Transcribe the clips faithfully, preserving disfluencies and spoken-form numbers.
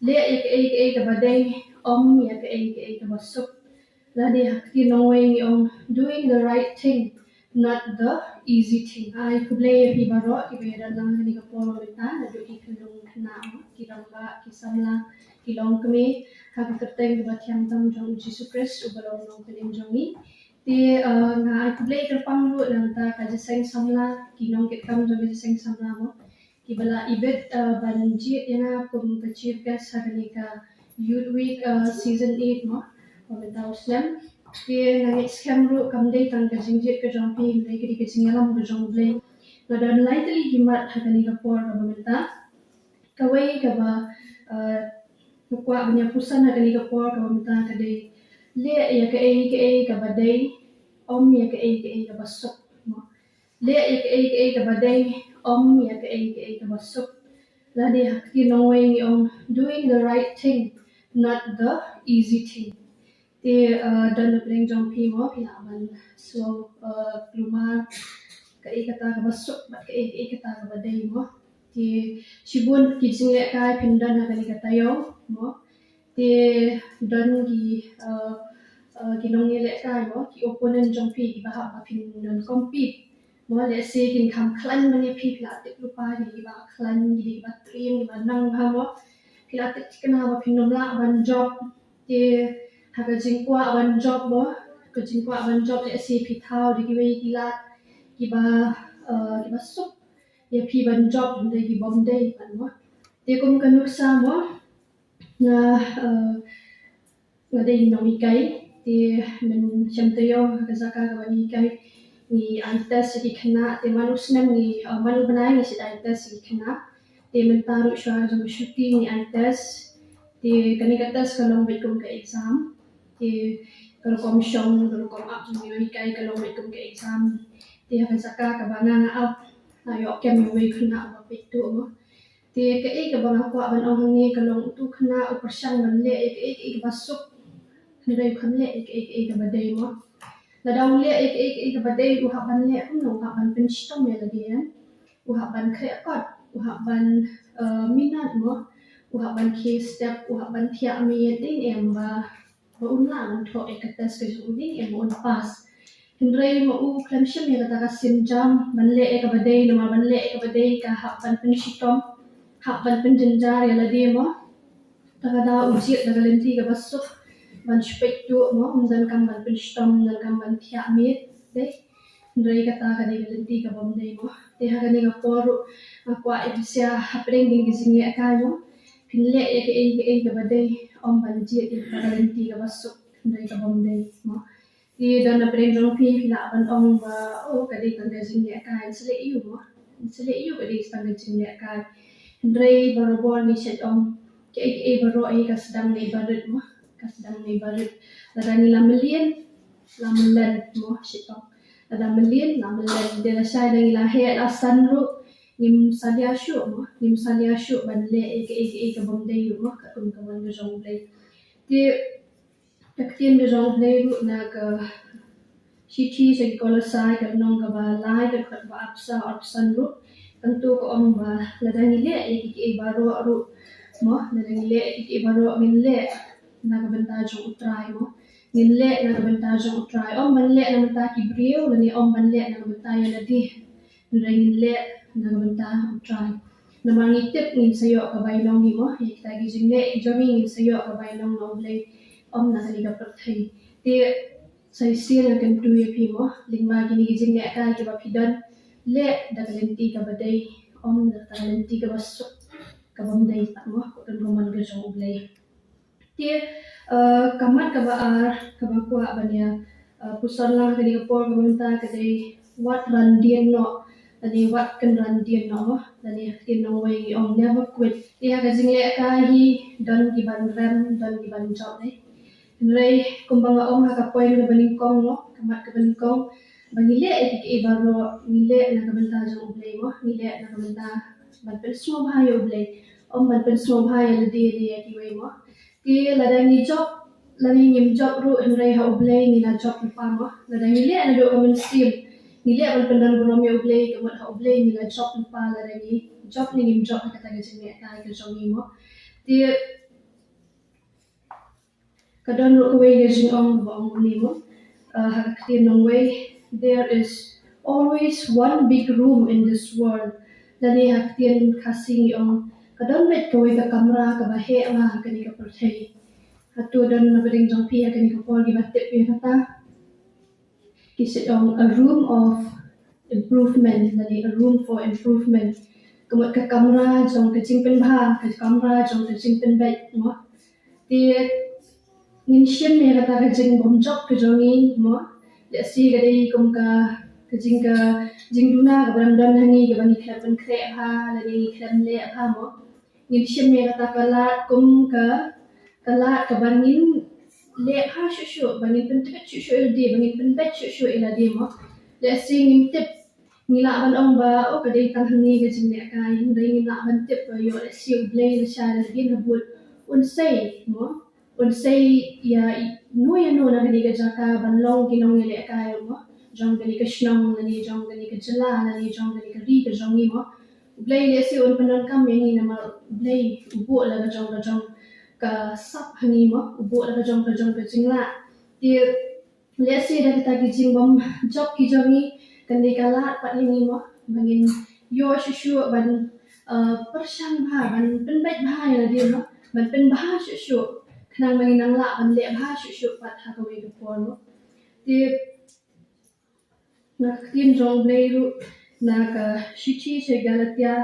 Leh ïa kaei kaei kaba dei, ym ïa kaei kaei kaba suk. Lane ha ktien nongwei ngi ong, doing the right thing, not the easy thing. Ai khublei ïa phi baroh kiba ïadon lang ha kane ka por mynta, naduh ki khyllung khynnah, ki rangbah, ki samla, ki longkmie, ha ka kyrteng kaba thiang tam jong u Jisu Khrist uba long Nongpynim jong ngi. Te, eh, nga ai khublei kyrpang ruh na ka bynta ka jingïaseng samla, ki nongkitkam jong ka jingïaseng samla mo, kiba la ibit, eh, ban jied ïa nga kum ka chief guest ha kane ka Youth Week, eh, season eight mo, ba mynta u snem. Te nga ngeit skhem ruh kam dei tang ka jingjied ka jong phi, hynrei ka dei ka jingïalam ka jong U Blei. Nga don lai tylli ki mat ha kane ka por kaba mynta. Kawei kaba, eh, nga kwah ban ïa puson ha kane ka por kaba mynta ka dei, leh ïa kaei kaei kaba dei, ym ïa kaei kaei kaba suk mo. Leh ïa kaei kaei kaba dei, ym ïa kaei kaei kaba suk. Lane ha ktien nongwei ngi ong, doing the right thing, not the easy thing. Te, eh, don na pdeng jong phi mo, phi lah ban sngew, eh, kulmar kaei kata kaba suk bad kaei kaei kata kaba dei mo. Te shibun ki jinglehkai phin don ha kane ka taïew mo. Te don ki, eh, eh, ki nongïalehkai mo, ki opponent jong phi kiba hap ba phin don compete mo. Lehse kin kham khlaiñ ban ïa phi, phi la tip lypa, ki dei kiba khlaiñ, ki dei kiba triem, kiba nang bha mo. Phi la tip thikna ba phin ym lah ban jop. Te ha ka jingkwah ban jop mo, ka jingkwah ban jop lehse phi thaw da kiwei ki lad kiba, eh, kiba suk ïa phi ban jop, hynrei ki bym dei pat mo. Te kum ka nuksa mo, nga, eh, nga dei nonghikai. Te mynshwa taïew ha ka jaka kaba ngi hikai ngi ai test ïa ki khynnah. Te man u snem ngi, eh, man u bnai ngi shait ai test ïa ki khynnah. Te mynta ruh shuwa jong ka shuti ngi ai test. Te kane ka test ka long beit kum ka exam. Te ka rukom shong, ka rukom ap jong ngi nonghikai ka long beit kum ka exam. Te ha ka jaka kaba nga nga ap, nga ïoh kem ïa uwei u khynnah uba peit tuh mo. Te kaei kaba nga kwah ban ong hangne, ka long utu u khynnah u pyrshang ban leh ïa kaei kaei kaba suk, hynrei u khlem leh ïa kaei kaei kaba dei mo. Lada u leh ïa kaei kaei kaba dei, u hap ban leh kumno? U hap ban pynshitom ïa lade, u hap ban khreh kot, u hap ban, eh, minot mo, u hap ban khie step, u hap ban thiah miet, dei ne em ba ba un lah ban thoh ïa ka test ka jong u, dei ne em ba un pass. Hynrei ma u khlem shim ïa kata ka sienjam ban leh ïa kaba dei, namar ban leh ïa kaba dei ka hap ban pynshitom, hap ban pynjynjar ïa lade mo. Te lada u jied da ka lynti kaba suk ban shu peit tuh mo, ym donkam ban pynshitom, ym donkam ban thiah miet, dei. Hynrei kata ka dei ka lynti kaba ym dei mo. Te ha kane ka por ruh nga kwah ïa phi sha hapdeng kine ki jinglehkai mo, phin leh ïa kaei kaei kaba dei, ym ban jied ïa kata ka lynti kaba suk, hynrei kaba ym dei mo. Te don na pdeng jong phi, phi lah ban ong ba, oh, ka dei tang ka jinglehkai, yn sa leh aïu mo, yn sa leh aïu, ka dei tang ka jinglehkai. Hynrei barabor ngi shait ong, kaei kaei baroh hi ka sdang na i barit mo, ka sdang na i barit. Lada ngi la mlien, la mlien mo, shait ong. Lada mlien, la mlien. Te lashai lada ngi la heh la san ruh, ngim salia shuh mo, ngim salia shuh ban leh ïa kaei kaei kaba ym dei ruh mo, katkum ka mon ka jong U Blei. Te ka ktien ka jong U Blei ruh na ka shithi sha ki Kolosai, ka lynnong kaba lai, ka dkhot ba arphew saw, arphew san ruh. Hangto ka ong ba lada ngi leh ïa kiei kiei baroh ruh mo, lada ngi leh ïa kiei kiei baroh, ngin leh na ka bynta jong U Trai mo. Ngin leh na ka bynta jong U Trai, ym ban leh na ka bynta ki briew, lane ym ban leh na ka bynta ïa lade. Hynrei ngin leh na ka bynta U Trai. Namar ngi tip ngin sa ïoh ka bainong hi mo, ïa kita ki jingleh ki jong ngi ngin sa ïoh ka bainong na U Blei, ym na kane ka pyrthei. Te sa shisien nga kyntu ïa phi mo, lyngba kine ki jinglehkai kiba phi don, leh da ka lynti kaba dei, ym da ka lynti kaba suk, kaba ym dei pat mo, katkum ka mon ka jong U Blei. Te, eh, ka mat kaba ar kaba kwah ban ïa, eh, puson lang ha kane ka por kaba mynta ka dei, wat randien noh, lane wat kynrandien noh mo, lane ha ktien nongwei ngi ong never quit. Te ha ka jinglehkai hi don kiban rem, don kiban jop ne. Hynrei kumba nga ong ha ka point kaba nyngkong mo, ka mat kaba nyngkong, ba ngi leh ïa kiei kiei baroh, ngi leh na ka bynta jong U Blei mo, ngi leh na ka bynta ban pynsngewbha ïa U Blei, ym ban pynsngewbha ïa lade ne ïa kiwei mo. Te lada ngi jop, lane ngim jop ruh, hynrei ha U Blei ngi la jop lypa mo. Lada ngi leh naduh ka mynsiem, ngi leh ban pyndonburom ïa U Blei, ka mut ha U Blei ngi la jop lypa, lada ngi jop ne ngim jop ha kata ka jinglehkai ka jong ngi mo. Te Ka don ruh kawei ka jingong ba ong kumne mo. Uh, ha ka ktien nongwei, there is always one big room in this world. Lane ha ka ktien Khasi ngi ong, ka don beit kawei ka kamra kaba heh bha ha kane ka pyrthei. Hato don na pdeng jong phi ha kane ka por kiba tip ïa kata? Ki sa ong a room of improvement, lane a room for improvement. Ka mut ka kamra jong ka jingpynbha, ka kamra jong ka jingpynbeit mo. Te ngin shim ïa kata ka jingbymjop ka jong ngi mo. Lehse ka dei kum ka, ka jing, ka jingduna kaba dang don ha ngi kaba ngi khlem pynkhreh bha, lane ngi khlem leh bha mo. Ngin shim ïa kata ka lad kum ka, ka lad kaba ngin leh bha shuh shuh, ba ngin pyntbeit shuh shuh ïa lade, ba ngin pynbeit shuh shuh ïa lade mo. Lehse ngim tip, ngi lah ban ong ba, oh, ka dei tang hangne ka jinglehkai, hynrei ngim lah ban tip ba ïoh lehse U Blei lashai lade na bud un sei mo. Un sei ïa i, no ïa no na kane ka jaka ban long ki nongïalehkai mo, jong kane ka shnong lane jong kane ka jylla lane jong kane ka ri ka jong ngi mo. U Blei lehse un pyndonkam ïa ngi namar U Blei u buh la ka jong ka jong ka sap ha ngi mo, u buh la ka jong ka jong ka jinglah. Te lehse da kita ki jingbymjop ki jong ngi kan dei ka lad pat ïa ngi mo, ba ngin ïoh shuh shuh ban, uh, pyrshang bha, ban pynbeit bha ïa lade mo, ban pynbha shuh shuh, khnang ba ngin nang lah ban leh bha shuh shuh pat ha kawei ka por mo. Te na ka ktien jong U Blei ruh, na ka shithi sha Galatia,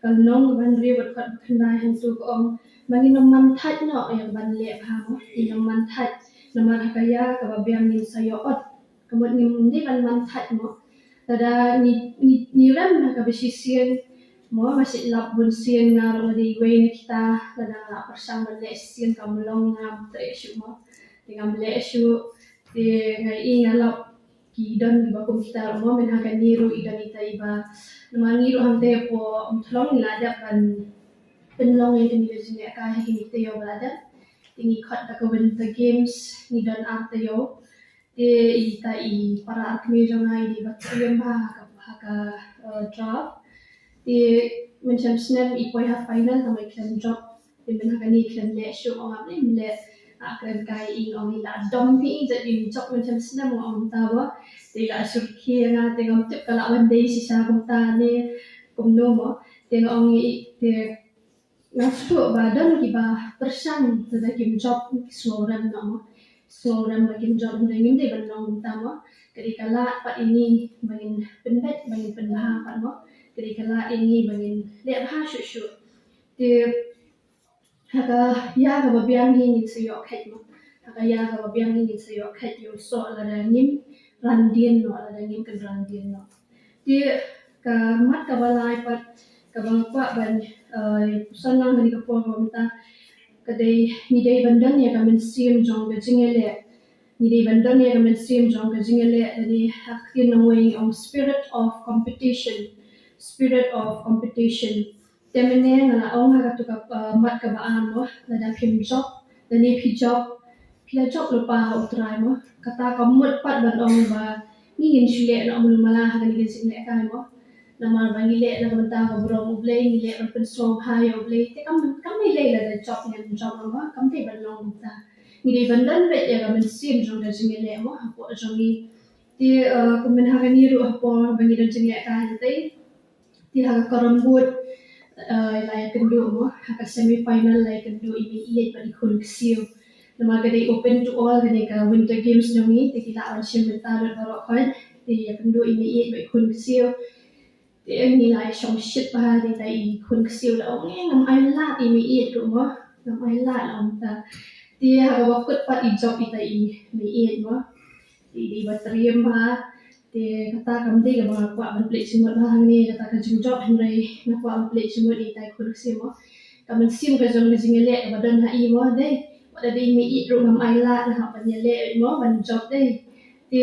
ka lynnong kaba hynriew, ka dkhot ba khyndai hangto ka ong, ba ngin ym man thait noh ïa kaban leh bha mo, ngin ym man thait, namar ha ka ïa kaba biang ngin sa ïoh ot. Ka mut ngim dei ban man thait mo. Lada ngi, ngi, ngi rem ha kaba shisien mo, nga shu lap bun sien, nga ruh nga dei iwei na kita, lada nga la pyrshang ban leh shisien kam long, ngam treh shuh mo. Te ngam leh shuh, te nga i nga lap ki don kiba kum kita ruh mo, mynta ha kane ruh i don ita iba. Namar ngi ruh hangta hapoh Umthlong ngi la dep ban pynlong ïa kine ki jingïalehkai ha kine ki taïew ba la dep. Te ngi khot da ka Winter Games, ngi don ar taïew. Te ita i para arkmie jong nga i dei ba triem bha ha ka, ha ka, eh, draft. Te mynshem snem i poi ha final, tangba i khlem jop. Te mynta ha kane i khlem leh shuh, ong ngam leh, leh. Ah, kren kai i, ong i la dom phi, i jait im jop mynshem snem, ong ta ba. Te i la shyrkhei ïa nga, te ngam tip ka lah ban dei shisha kumta ne kumno mo. Te nga ong i, te nga sngewthuh ba don kiba pyrshang lada kim jop ki sngew rem noh mo. Sngew rem ba kim jop, hynrei ngim dei ban long kumta mo. Ka dei ka lad pat ïa ngi ba ngin pynbeit, ba ngin pynbha pat mo. Ka dei ka lad ïa ngi ba ngin leh bha shuh shuh. Te ha ka ïa kaba biang hi ngin sa ïoh kheit mo. Ha ka ïa kaba biang hi ngin sa ïoh kheit ïoh soh lada ngim ran dien noh, lada ngim kynran dien noh. Te ka mat kaba lai pat kaba nga kwah ban, eh, pynsan lang ha kane ka por kaba mynta ka dei ngi dei ban don ïa ka mynsiem jong ka jingïaleh. Ngi dei ban don ïa ka mynsiem jong ka jingïaleh, lane ha ka ktien nongwei ngi ong spirit of competition. Spirit of competition. Te mynne nga la ong ha katu ka, uh, mat kaba ar mo, lada phim jop, lane phi jop, phi la jop lypa ha U Trai mo. Kata kam mut pat ban ong ba ngi ngin shu leh noh mulu mala ha kane ka jinglehkai mo. Namar ba ngi leh na ka bynta ka burom U Blei, ngi leh ban pynsngewbha ïa U Blei. Te kam, kam dei lei lada jop ngim jop mo, kam dei ban long kumta. Ngi dei ban don beit ïa ka mynsiem jong ka jingïaleh mo hapoh jong ngi. Te, uh, kumne ha kane ruh hapoh ba ngi don jinglehkai hangtei. Te ha ka carrom board, uh, la ïakynduh mo, ha ka semi final la ïakynduh i Meiieit bad i Khun Ksiew. Namar ka dei open to all kane ka Winter Games jong ngi, te ki lah ban shim bynta lut baroh khoit. Te ïakynduh i Meiieit bad i Khun Ksiew. Te ngi la ïashong shit bha, te ita i Khun Ksiew la ong, eh, ngam ai lad i Meiieit ruh mo, ngam ai lad, la ong ta. Te ha kaba kut pat i jop ita i Meiieit mo. Te i dei ba triem bha. Te kata kam dei kaba nga kwah ban pynleit jingmut bha hangne, kata ka jingjop, hynrei nga kwah ban pynleit jingmut ïa ita i Khun Ksiew mo. Ka mynsiem ka jong ka jingïaleh kaba don ha i mo, dei. Wat la dei Meiieit ruh ngam ai lad, nga hap ban ïaleh mo, ban jop dei. Te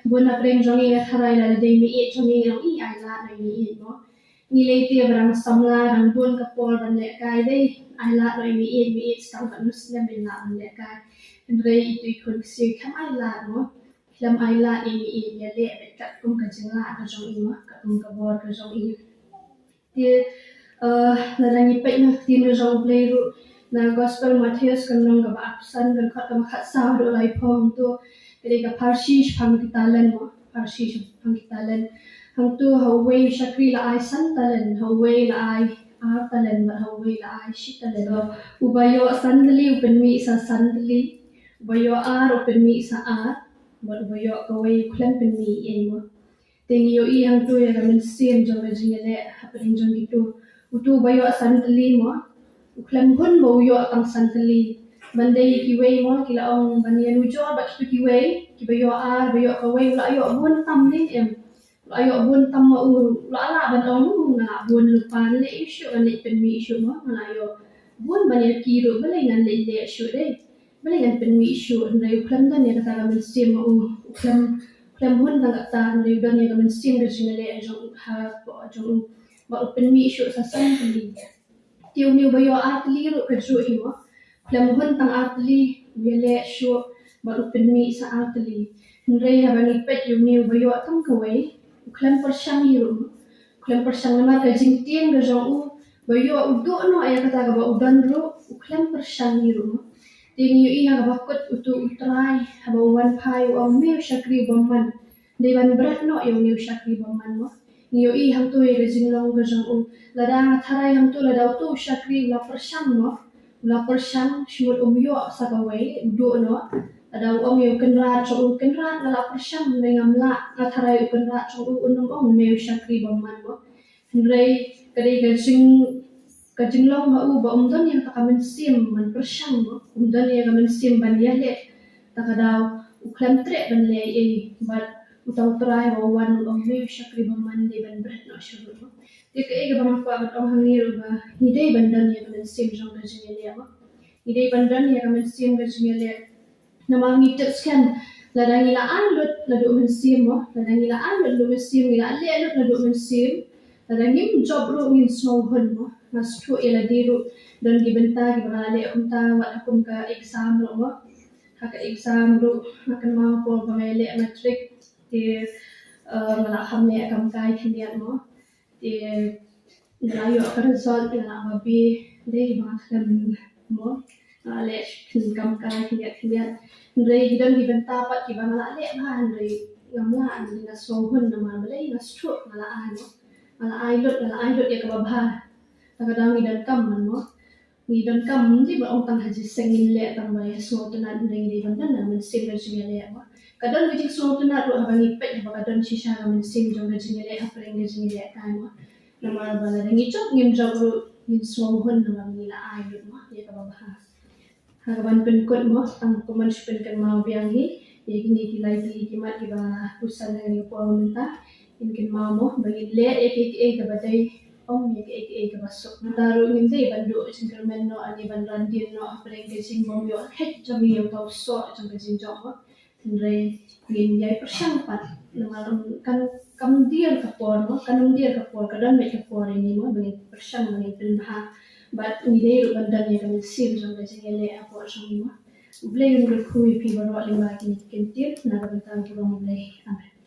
bun na pdeng jong ngi nga tharai lada dei Meiieit jong ngi, ngi ong i ai lad na i Meiieit mo. Ngi lei te ba dang samla, dang bun ka por ban lehkai dei. Ai lad na i Meiieit, Meiieit sdang katno snem ban lah ban lehkai. Hynrei itu i Khun Ksiew khlem ai lad mo. Khlem ai lad ïa i Meiieit ïaleh beit katkum ka jinglah ka jong i mo, katkum ka bor ka jong i. Te, eh, lada ngi peit na ka ktien ka jong U Blei ruh, Na Gospel Mathaios ka lynnong kaba arphew san, ka dkhot kaba khatsaw haduh laiphew, hangto ka dei ka pharshi shaphang ki talent mo, pharshi shaphang ki talent. Hangto ha uwei u shakri la ai san talent, ha uwei la ai ar talent, bad ha uwei la ai shi talent. Uba ïoh san tylli u pynmih sa san tylli, uba ïoh ar u pynmih sa ar, bad uba ïoh kawei u khlem pynmih ei mo. Te ngi ïohi hangto ïa ka mynsiem jong ka jingïaleh hapdeng jong kito. Uto uba ïoh san tylli mo, u khlem hun ba u ïoh tang san tylli. Ban dei kiwei mo ki la ong ban ïanujor bad kito kiwei, kiba ïoh ar, ba ïoh kawei, u la ïoh bun tam ne em. U la ïoh bun tam ma u, u la lah ban ong, u, nga lah bun lypa, leh ïa shuh, ngan leit pynmih shuh mo, nga lah ïoh bun ban ïa ki ruh, balei ngan leit leh shuh dei. Balei ngan pynmih shuh, hynrei u khlem don ïa kata ka mynsiem ma u, u khlem, u khlem hun tang kata, hynrei u don ïa ka mynsiem ka jingïaleh jong u ha, jong u, ba u pynmih shuh sa san tylli. Te une uba ïoh ar tylli ruh ka juh hi mo. U khlem hun tang ar tylli, u ïaleh shuh, bad u pynmih sa ar tylli. Hynrei haba ngi peit ïa une uba ïoh tang kawei, u khlem pyrshang hi ruh mo. U khlem pyrshang namar ka jingtieng ka jong u, ba ïoh u duh noh ïa kata kaba u don ruh, u khlem pyrshang hi ruh mo. Te ngi ïohi ha kaba kut uto u trai, haba u wan phai u ong me u shakri u bymman. Dei ban bret noh ïa une u shakri bymman mo. Ngi ïohi hangto ïa ka jinglong ka jong u. Lada nga tharai hangto lada uto u shakri u la pyrshang mo. U la pyrshang, shimut um ïoh sa kawei, u duh noh. Lada u ong ïa u kynrad jong u, kynrad nga la pyrshang, hynrei ngam lah, nga tharai u kynrad jong u un ym ong me u shakri bymman mo. Hynrei ka dei ka jing, ka jinglong ha u ba um don ïa kata ka mynsiem ban pyrshang mo. Um don ïa ka mynsiem ban ïaleh. Ta ka daw u khlem treh ban leh ei, bad uta u trai ba u wan u ong me u shakri bymman, dei ban bret noh shuh ruh mo. Te kaei kaba nga kwah ban ong hangne ruh ba ngi dei ban don ïa ka mynsiem jong ka jingïaleh mo. Ngi dei ban don ïa ka mynsiem ka jingïaleh. Namar ngi tip skhem, lada ngi la ai lut naduh mynsiem mo, lada ngi la ai lut naduh mynsiem, ngi la leh lut naduh mynsiem, lada ngim jop ruh ngin sngew hun mo. Nga sngewthuh ïa lade ruh don ki bynta kiba nga la leh kumta, wat ha kum ka exam ruh mo. Ha ka exam ruh nga kynmaw por ba nga ïaleh matric, te, eh, nga la kham leh kam kai khyndiat mo. Te nga la ïoh ka result, nga la babe, dei ba nga khlem mo. Nga la leh kam kai khyndiat khyndiat. Hynrei ki don ki bynta pat kiba nga la leh bha, hynrei ngam lah, hynrei nga sngew hun namar balei, nga sngewthuh nga la ai mo. Nga la ai lut, nga la ai lut ïa kaba bha. Ta ka daw ngi donkam man mo. Ngi donkam, ym dei ban ong tang ha jingïaseng ngin leh tang ba ïa sngewtynnat, hynrei ngi dei ban don ïa ka mynsiem ka jingïaleh mo. Ka don ka jingsngewtynnat ruh haba ngi peit haba ka don shisha ka mynsiem jong ka jingïaleh hapdeng ka jingïalehkai mo. Namar ba lada ngi jop ngim jop ruh ngin sngew hun namar ngi la ai lut mo ïa kaba bha. Ha kaban pynkut mo, tang kumno shu pynkynmaw biang hi ïa kine ki lai tylli ki mat kiba pyrshang ha kane ka por mynta. Ngin kynmaw mo ba ngin leh ïa kiei kiei kaba dei, ym ïa kiei kiei kaba suk. Nangta ruh ngim dei ban duh jingkyrmen noh ne ban randien noh hapdeng ka jingbym ïoh khet jong ngi ïa uta u soh jong ka jingjop mo. Hynrei ngin ïai pyrshang pat namar kan, kam dier ka por mo, kan ym dier ka por, ka don beit ka por ïa ngi mo ba ngin pyrshang, ba ngin pynbha. Bad ngi dei ruh ban don ïa ka mynsiem jong ka jingïaleh hapoh jong ngi mo. U Blei un kyrkhu ïa phi baroh lyngba kine ki kyntien na ka bynta u burom U Blei. Amen.